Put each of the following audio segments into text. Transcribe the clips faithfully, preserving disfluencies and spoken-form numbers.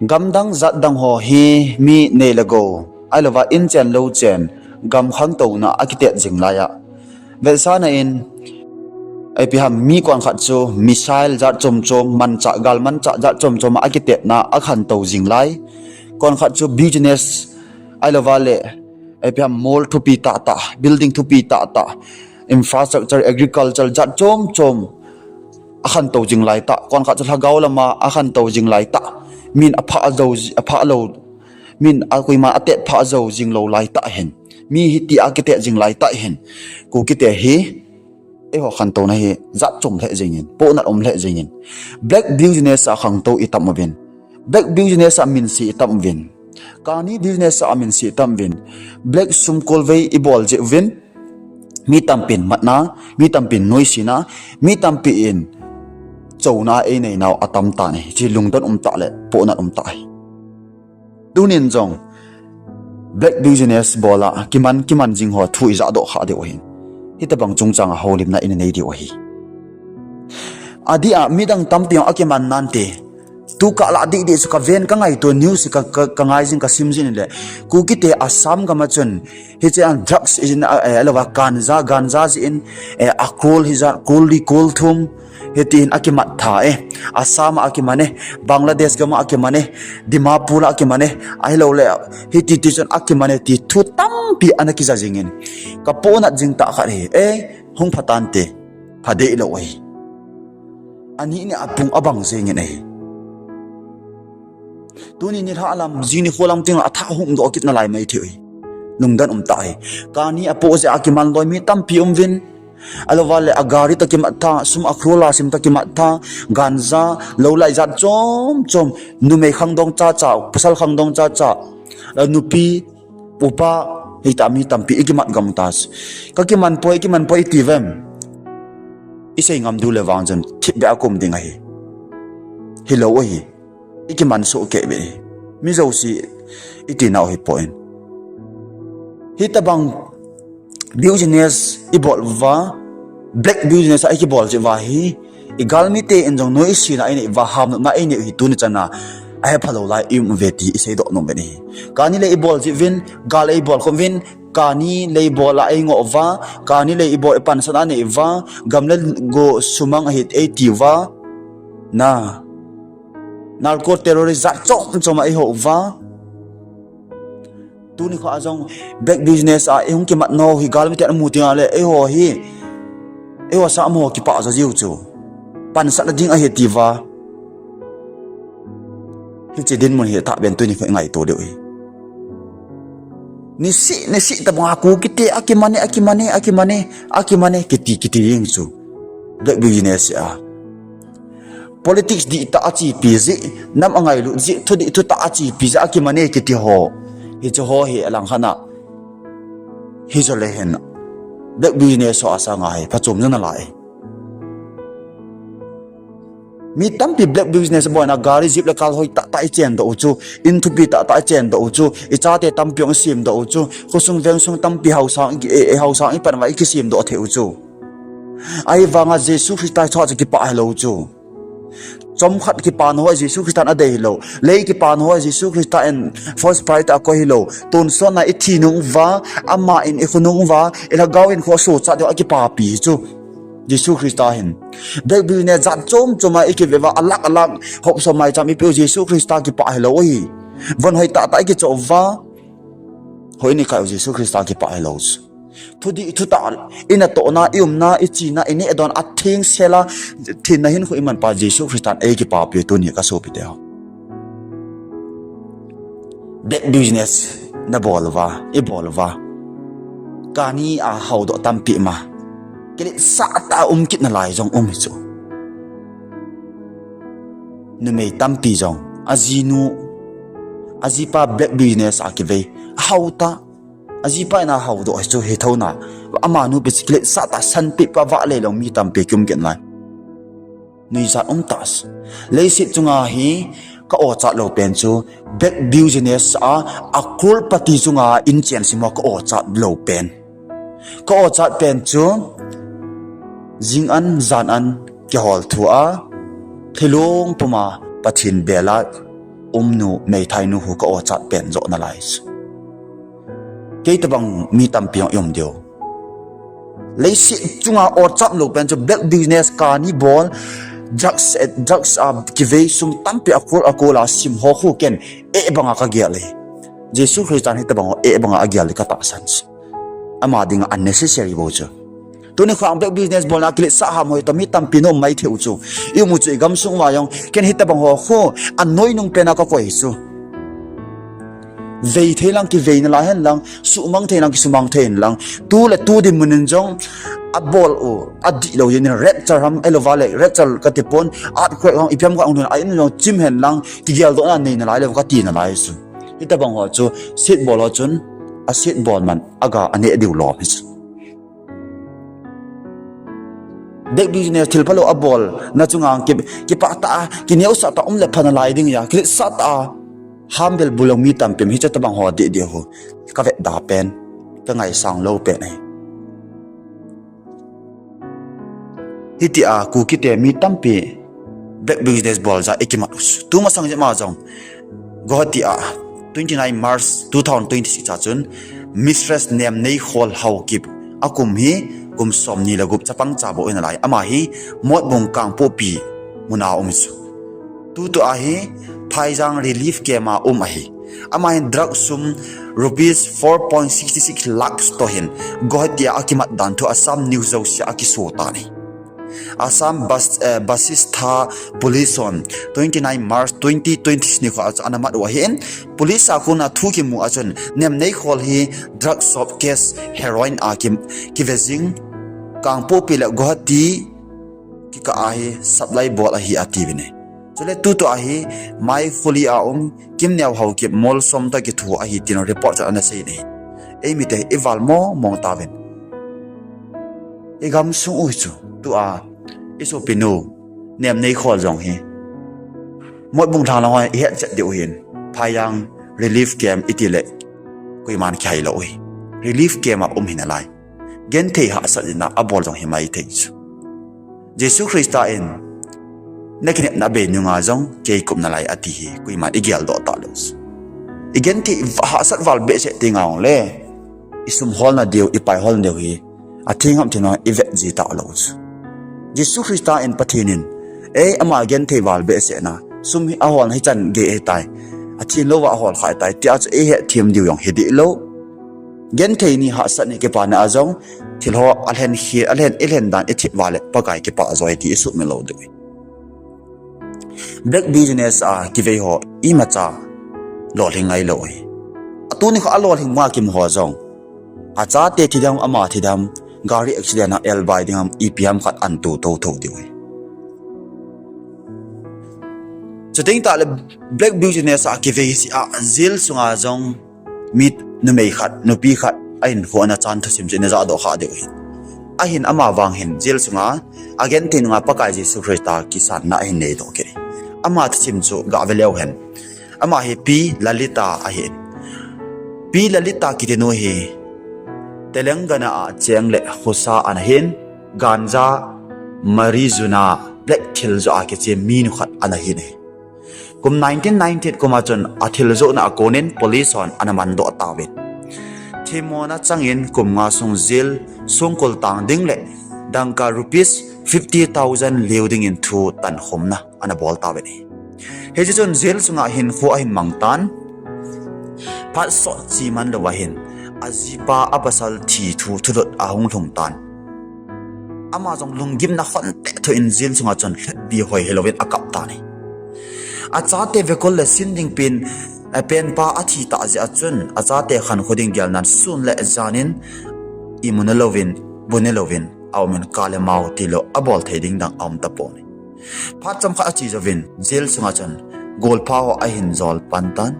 Gamdang jatdang ho hi mi nei le gou, ahilouva inchen louchen, gam khangtouna akitet jing laiya, vetsahna in, ipi ham, mi konkhat chu missile jat chomchom, manchah, gal manchah jat chomchom a akitetna akhantou jing lai. Konkhat chu business, ahilouva le ipi ham, mall thupi tahtah, building thupi tahtah, infrastructure, agriculture jat chomchom akhantou jing laitah. Konkhat chu lhagao lama akhantou jing laitah. Min aphah jou, aphah lou, min a koima atetphah jou jing lou laitah hin, mi hiti a kitet jing laitah hin, Kukite hi eiho khantouna hi jat chom lheh jengin, pohnat um lheh jengin. Black business a khangtou itam uvin, black business a minse itam uvin, kani business a minse itam uvin, black sum kolvei ibol jeh uvin, mi tampin matna, mi tampin noisena, mi tampi in chouna eineinau atamtan ahi. Hiche lungdon umtah le pohnat umtah ahi. Tunin jong black business bola kiman kiman jing ho thu ijahdoh kha diu ahin, hitobang chungchanga houlimna inei diu ahi. Adeh a midang tampi jong akiman nante. Tukah lah dihdih chu kaven kangaito, news ka, ka, kangai jing, kasim jing le, Kukite Assam gam a chun hiche an drugs ijin, ahilouva ganja, ganja jeh in, a crore hijat, crore li, crore thum, hitin akimat tha e. Assam a akiman e, Bangladesh gam a akiman e, Dimapur a akiman e, ahilouleh hiti ti chun akiman e ti thu tampi ana kija jingin, kapohnat jing tah khat hi, e, hung phatante, phadehlou ahi. Ani ni apung abang jengin ahi. Tuni nilhah lam, jing nikho lam teng a athah hung doh kit nalai mai thei ahi. Lungdon umtah ahi. Kani apoh jeh a kiman loi mi tampi um uvin. Ahilouva le agari toh kimat tha, sum a crore a sim toh kimat tha, ganja, loulai jat chomchom, numei khangdong chacha, pasal khangdong chacha, nupi, upa, hitah mi tampi ikimat gam tah. Kakiman poi, ikiman poi iti uvem? Isei ngam diu le vang chun thipbeh a kaum ding ahi. Hilou ahi. Ikiman soh kei beh ahi. Mi jouse itinau ahipoi. Hitobang business ibol uva, black business a ikibol jeh uva hi, igalmite in jong noisena einei uva, hamnopna einei u hi tuni chana ahephalou lai ium uve ti iseidoh nom uvin ahi. Kani le ibol jeh uvin, gal le ibol khom uvin, kani le ibol a eingoh uva, kani le ibol ipansatna nei uva, gam le go sumang ahi eiti uva, na, narco terrorist jat chomchom a ihou uva. Tuni kho a jong black business a ihung kimat nau hi galmiten amu teng le eiho hi, eiho sangho kipah jo jiu chu, pansatna ding ahi atiuva. Hiche dinmun hi tahben tuni kho ingaito diu ahi. Niseh, niseh tobanga Kukite akiman e, akiman e, akiman e, akiman e kiti, kiti ding chu black business a. Politics dihtah a chepi jeh, nam angailut jeh, thudih thutah a chepi jeh, akiman e kiti ho. Hiche ho hi alangkhat a, hijongle hin, black business ho asanga hi phachom jong nalai. Mi tampi black business boina gari, jeep le car hoitah tah ichendoh u chu, in thupi tahtah ichendoh u chu, ichate tampi jong isemdoh u chu, khosung vengsung tampi haosang, i, i haosang ipan uva ikisemdoh thei u chu. Ahivanga Jesu Christa thu chu kipah hilou chu. Chomkhat kipana ho Jesu Christan adei hilou. Lei kipana ho Jesu Christa in first priority akoi hilou. Tonsotna ithi nung uva, ama in ikhu nung uva, ilhagao in kho asochat diu akipapi chu. Jesu Christa hin. Black business jat chom choma ikive uva, alakh alakh hop som maicham ipeu Jesu Christa kipah hilou ahi. Von hoitah tah ikichoh uva, hoi in ikai u Jesu Christa kipah hilou chu. Thudih thutah, inatohna, iumna, ichena, ineh don, athengsela, thenna hinkho imanpa Jesu Christan eikipapi tuni kasopiteho. Black business nabol uva, ibol uva, kani a haodoh tampi ma, kiletsah tah a um kit nalai jong um hichu. Numei tampi jong ajinu, ajipa black business a kivei, ahao tah, ajipa in ahaodoh hichu hithou na, amanu pi kiletsah tah a sanpeh pa vahle lou mi tampi kium kit nalai. Nuijat umtah. Leiset chunga hi ka-ochat lou pen chu black business a, a crorepati chunga inchen sim ho ka-ochat lou pen. Ka-ochat pen chu jing an jan an kihol thua, thilong puma Pathen bela umnu, meithainu khu ka ochat pen jo nalai chu. Kei tabang mi tampi jong i um diu. Leiset chunga ochat lou pen chu black business, kani bol, drugs, eh, drugs a kivei, sum tampi akol akol a sim ho khu ken eh banga ka gel e. Jesu Christan hitabang ho eh banga agel e ka tahsan chu. Ama dinga unnecessary bou chu. Tuni khang black business bolna kiletsah ham ho hi toh mi tampi na um maithei u chu. I um u chu i gamsung uva jong, ken hitabang ho khu anoinung pena ka koi chu. Vei thei lang kivei nalai hen lang, sumang thei lang kisumang thei hen lang. Tu le tu dinmun in jong abol u, adih lou jeng in rapture ham, ahilouva le rapture kati pon, earthquake ham, ipi ham khat hung lhun a, in jong chim hen lang, kigeldohna nei nalai lou, kati nalai chu. Hitabang ho chu, set bol ho chun, aset bol man, aga aneh diu lom hi chu. Black business thil phalou abolna chunga ki, kipah tah a, kineosah tah a um le pha nalai ding ahi, kiletsah tah a, hambel bul jong mi tampin hiche tabang ho dih dih ho, ka vetda pen, ka ngaisang lou pen ahi. Hitia Kukite mi tampi black business bol jeh a i kimat u chu. Tu masang jep ma jong, Guwahati a twenty nine March two thousand twenty six a chun Mistress Nemneikhol Haokip, akum hi kum somni le gup, chapang chabou ahi nalai. Ama hi Motbung Kangpokpi muna um chu. Tutu a hi Phaijang relief camp a um ahi. Ama hin drug sum rupees four point six six lakhs toh hin Guwahati a akimat dan thu Assam News jouse a akiso tan ahi. Assam Bas-, eh, Basistha Police hon twenty nine March twenty twenty six nikho a chu ana mat u ahin, police a kona thu kimu a chun Nemneikhol hi drug shop case heroin a ki, kive jing, Kangpokpi le Guwahati kikah a hi supply bol ahi atiuvin ahi. Chule tutu a hi Maikhuli a um Kimneo Haokip mol som toh kitho ahi tin report chun ana sei in ahi. Eimite hi i val mong mong tauvin. I gamsung u hi chu, tua i sopinu Nemneikhol jong hi Motbung lhang lang ho i hetchet diu hin, Phaijang relief camp iti le koiman kihai lou u hi. Relief camp a um hi nalai. Genthei hahsatna abol jong hi maithei chu. Jesu Christa in, na kinepna bei nunga jong kei kum nalai ati hi koiman i geldoh talou chu. I genthei hahsat val behseh tenga hung le, i sum holna diu, i pai holna diu hi atheng ham theng ham i vet ji talou chu. Jesu Christa in, Pathen in, ei ama genthei val behsehna, sum hi aholna hichan gei ahitai, athen louva ahol kha ahitai tia chu ei hetthem diu jong hi dih lou. Genthei ni, hahsat ni, kipana a jong thil ho alhen hi, alhen, i lhen dan i thip uva le Pakai kipah jo ahi ti i sumil lou diu. Black business a kivei ho imacha lolhing ngai lou hi. Atuni kho alolhing ma kimu ho jong, achate thi dem, ama thi dem, gari accident a elbai ding ham, ipi ham khat an tu thotho diu hi. Chuteng tah le black business a kivei jeh a jail sunga jong mi numei khat, nupi khat ahinkho ana chan thusim chu ina jahdoh kha diu hin. Ahin ama vang hin jail sunga agenthei nunga Pakai Jesu Christa kisanna ahin neidoh kit. Ama thusim chu gah ve leu hen. Ama hi Pi Lalita ahin. Pi Lalita kiti nu hi Telangana a cheng le khosa ana hin, ganja, marijuana, black thil joh a kichep minu khat ana hin ahi. Kum nineteen ninety eight kum a chun athil johna a konin police hon ana mandoh tauvin, themmona changin kum nga sung jail songkul tang ding le dangka rupees fifty thousand leu dingin thu tankhomna ana bol tauvin ahi. Hiche chun jail sunga hinkho ahin mang tan, phat sot chi man louva hin ajipa apasal thi thu thulut ahung lhung tan. Ama jong lunggimna hon teh thoh in jail sunga chun lhetpi hoi hilouvin akap tan ahi. Achate vekol le sin ding pen, eh, penpa athi tah jeh a chun achate khankho ding gelnan sun le janin imu ne louvin, bu ne louvin aumin, ka le mao tilou abol thei ding dang aum tapon ahi. Phat chomkhat ache jouvin jail sunga chun golpha ho ahin jol pan tan.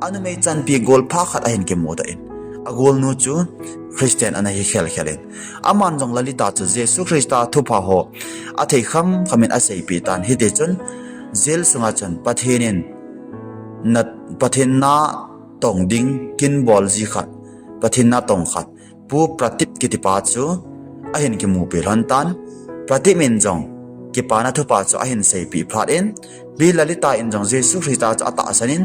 Anumei chanpi golpha khat ahin kimudoh in, agolnu chu Christian ana hi khelkhel in, aman jong Lalita chu Jesu Christa thupha ho athei khamkham in aseipeh tan. Hitichun jail sunga chun Pathen in na, Pathen natong ding kin bol ji khat, Pathen natong khat, Pu Pratip kitipa chu ahin kimupi lhon tan. Pratip in jong kipana thupha chu ahin seipeh phat in, Pi Lalita in jong Jesu Christa chu atahsan in,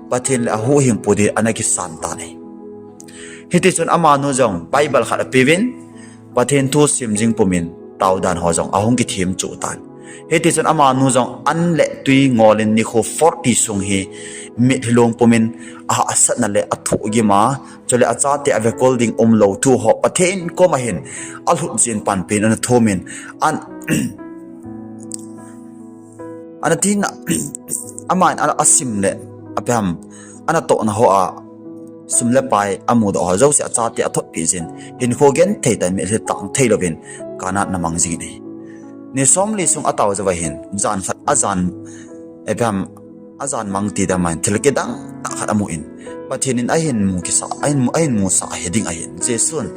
Pathen le ahuhhingpu din ana kisan tan ahi. Hitichun amanu jong Bible khat apeuvin, Pathen thu sim jing pumin taodan ho jong ahung kithem chuh tan. Hitichun amanu jong an le tui ngolin nikho forty sung hi mitlhi long pumin ahahsatna le athohgim a, chule achate avekol ding umlou thu ho Pathen koma hin alhut jin panpin ana thumin, an ana tina, aman ana asim le apeham, ana tohna ho a sum le pai amudoh ho jouse achate athotpi jin, hinkho genthei tah in mitlhi tang theilouvin Cana ana mang jingin ahi. Ni somli sung atao jouva hin jan khat ajan, apeham, ajan mang ti dam ahin thil kidang tah khat amun, Pathen in ahin mu kisa, ahin mu, ahin musah hiding ahin Jesun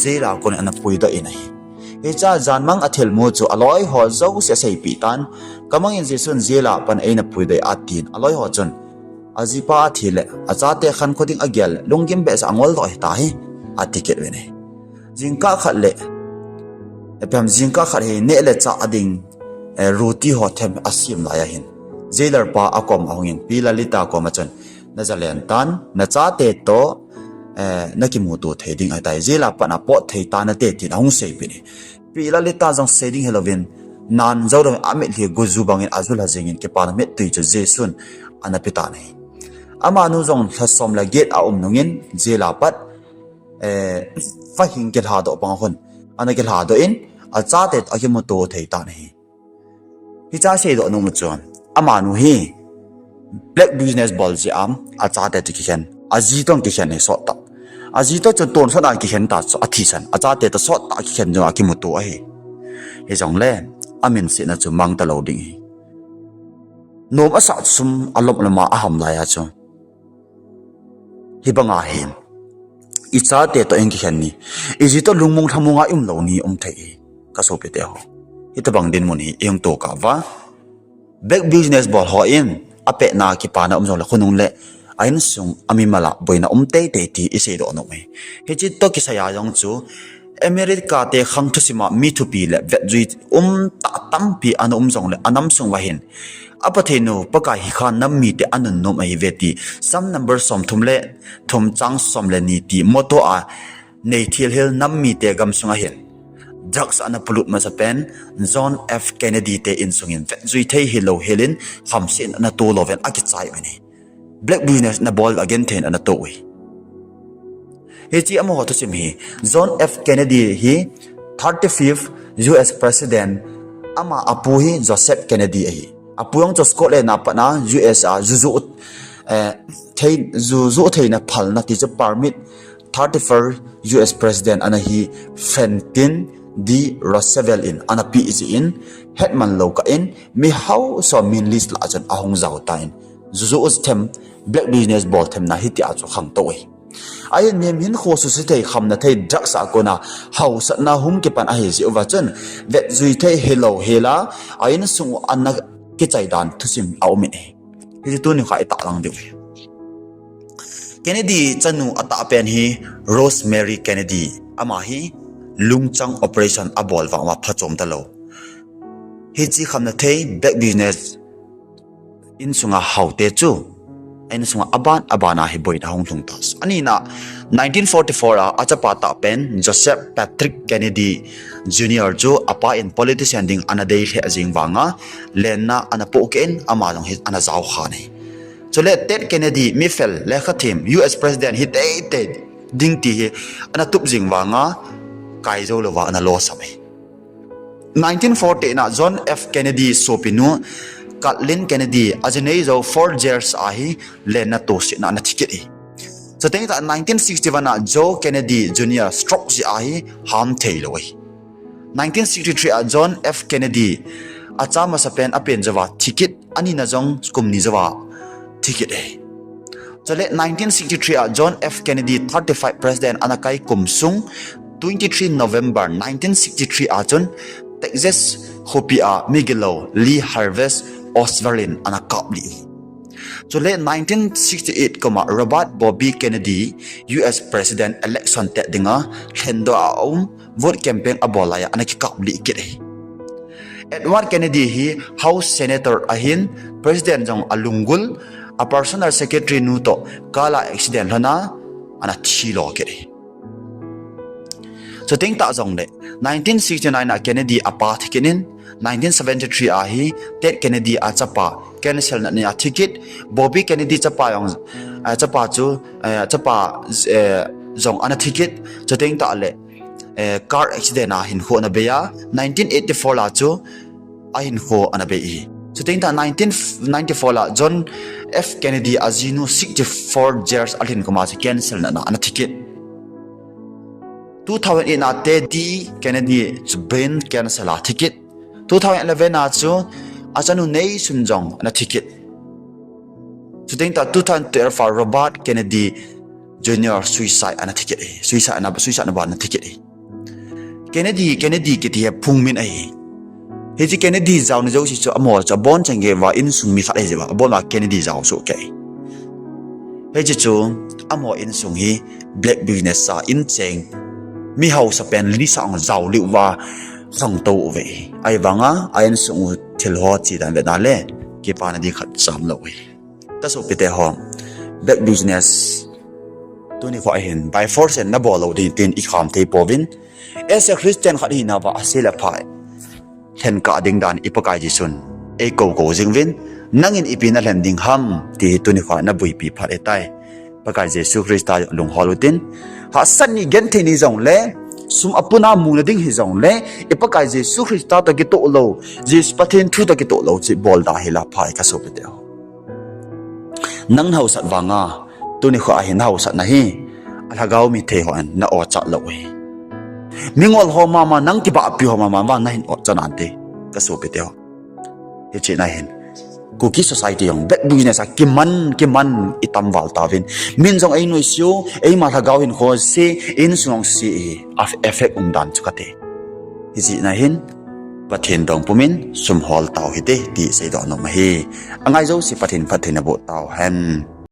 jail a konin ana puidoh in ahi. Hichea jan mang athilmu chu aloi ho jouse aseipeh tan, kamangin Jesun jail a pat eina puidoh e atin, aloi ho chun ajipa athi le achate khankho ding agel le lunggim behseh a angoldoh hita hi, ati kit uvin ahi. Jingkah khat le, apeham, jingkah khat hi neh le chah a ding, eh, roti ho them asem lai ahin, jailer pa akom ahungin Pi Lalita koma chun, najalen tan, nachate toh, eh, nakimuto thei ding ahitai, jail a pat a pot thei tanate tin ahung seipeh in ahi. Pi Lalita jong sei ding hilouvin, nan joulou amitlhi guju bangin ajulha jengin kipana mittui chu Jesun ana pe tan ahi. Amanu jong lha som le get aum nungin jail a pat, eh, vahing kilhadoh bang a khun ana kilhadoh in, achate toh akimuto thei tan ahi. Hichea seidoh nom u chu, amanu hi black business bol jeh a achate toh kikhen, aji toh kikhen hi sottah. Aji toh chun tonsot a kikhen ta chu athisan, achate toh sottah kikhen jong akimuto ahi. Hijongle amin setna chu mang talou ding ahi. Nom asah sum alom lom a aham lai a chu, hibanga hin ichate toh eikikhen ni, iji toh lungmong lhamong a iumlou ni um thei hi, kasopite ho. Hitobang dinmun hi ihung tokah uva, black business bol ho in apetna kipana um jongle khonung le a insung a mimal a boina um teitei ti iseidoh nom ahi. Hiche toh kisai a jong chu America te khang thusim a mi thupi le vetjui umtah tampi ana um jongle anam sung uva hin a Pathen u Pakai hi kha nam mite anunnom ahiuve ti, Psalm number somthum le thum chang som le ni ti motto a nei thilhil nam mite gamsung a hin drugs ana polut masapen John F Kennedy te insung in vetjui thei hilou helin khamsetna ana tolouvin akichai uvin ahi. Black business ana bol uva genthei in ana to uve. Hiche amaho thusim hi, John F Kennedy hi thirty-fifth U S President, ama apu hi Joseph Kennedy ahi. Apu jong chu Scotland a pat a U S a juju, eh, thei, juju theina phalna ti chu permit thirty-first U S President ana hi Franklin D Roosevelt in ana peh jeh in hetman lou kah in mi hausa min list lah a chun ahung jao tan, juju them, black business bol themna hitia chu khangtou ahi. Ahin mihem hinkho suse thei, khamna thei, drugs a kona hausatna hung kipan ahi jeh uva chun vetjui thei hilou hela a insung u ana kichai dan thusim aum in ahi. Hiche tunikho a itahlang diu ahi. Kennedy chanu atahpen hi Rosemary Kennedy, ama hi lungchang operation abol vang uva phachom talou. Hiche khamna thei black business insunga haote chu a insunga aban aban a hi boina ahung lhung ta. Anina, nineteen forty-four a achapa tahpen Joseph Patrick Kennedy Junior chu apa in politician ding ana dei lheh jeng vanga lenna ana pohkeh in ama jong hi ana jaokhan ahi. Chule Ted Kennedy, mifel, lekhathem, U S President hi teitei ding ti hi ana tup jeng vanga kai jou louva ana losam ahi. Nineteen forty-eight na John F Kennedy sopinu Kathleen Kennedy, ajinei jou four years a hi lenna tosetna ana thi kit ahi. Chuteng tah nineteen sixty-one a Joe Kennedy Junior stroke jeh a hi ham theilou ahi. Nineteen sixty-three a John F Kennedy acha masapen apen jouva thi kit, anina jong kum ni jouva thi kit ahi. Chule nineteen sixty-three a John F Kennedy thirty-five President ana kai kum sung twenty-three November nineteen sixty-three a chun Texas khopi a migilou Lee Harvey Oswald in ana kaplih ahi. Chule nineteen sixty-eight kum a Robert Bobby Kennedy U S President election tet dinga lhendoh a um vote campaign abol laiya ana kikaplih kit ahi. Edward Kennedy hi House Senator ahin, President jong alunggul, a personal secretary nu toh car a accident lhona ana thi lo kit ahi. Chuteng tah jongle, nineteen sixty-nine a Kennedy apa thi kit in, nineteen seventy-three a hi Ted Kennedy a chapa cancer natna a thi kit, Bobby Kennedy chapa jong, eh, chapa chu, eh, chapa, eh, jong ana thi kit, chuteng tah le, eh, car accident a hinkho ana bei a, nineteen eighty-four la chu ahinkho ana bei ahi. Chuteng tah nineteen ninety-four la John F Kennedy ajinu sixty-four years alhin kuma chu cancer natna ana thi kit. Two thousand eight na Teddy Kennedy chu brain cancer a thi kit. Two thousand eleven a chu achanu neisun jong ana thi kit. Chuteng tah two thousand twelve a Robert Kennedy Junior suicide ana thi kit ahi. Suicide ana, suicide ana bol ana thi kit ahi. Kennedy, Kennedy kiti hi phung min ahi. Hiche Kennedy jaona jouse chu amaho chu abonchan geiya insung mi khat ahi jeh uva, abon uva Kennedy jao soh kei. Hiche chu amaho insung hi black business a incheng mi haosa pen li sang jao lih uva khangtou uve. Ahivanga a insung u thil ho che dan vetna le kipana ding khat cham lou ahi. Ka sopite ho, black business tuni kho ahin by force in nabol lou ding tin ikham thei pouvin. As a Christian khat hina uva ase le pha lhenkah ding dan i Pakai Jesun eikou kou jing uvin, nangin ipi nalhen ding ham ti hi tuni kho naboipi phat ahitai. Pakai Jesu Christa lunghol utin, hahsat ni genthei ni jongle, sum apuna muna ding hijongle, i Pakai Jesu Christa toh kitoh lou, Jesu Pathen thu toh kitoh lou chu bol da hila phai ka sopite ho. Nang nahaosat vanga, tuni kho ahin nahaosatna hi, alhagao mi thei hon na-ochat lou ahi. Mingol ho mama, nang kibahpi ho mama vang nahin ochat nante, ka sopite ho. Hiche na hin, Kuki society jong black business a kiman, kiman itam val tauvin. Min jong einuisat u, eima lhagao hinkho se, insung jong se hi, a effect um dan chu kati. Hiche na hin, Pathen dong pumin sum hol tau hite ti seidoh nom ahi. Angai jouse Pathen phatthei naboh tau hen.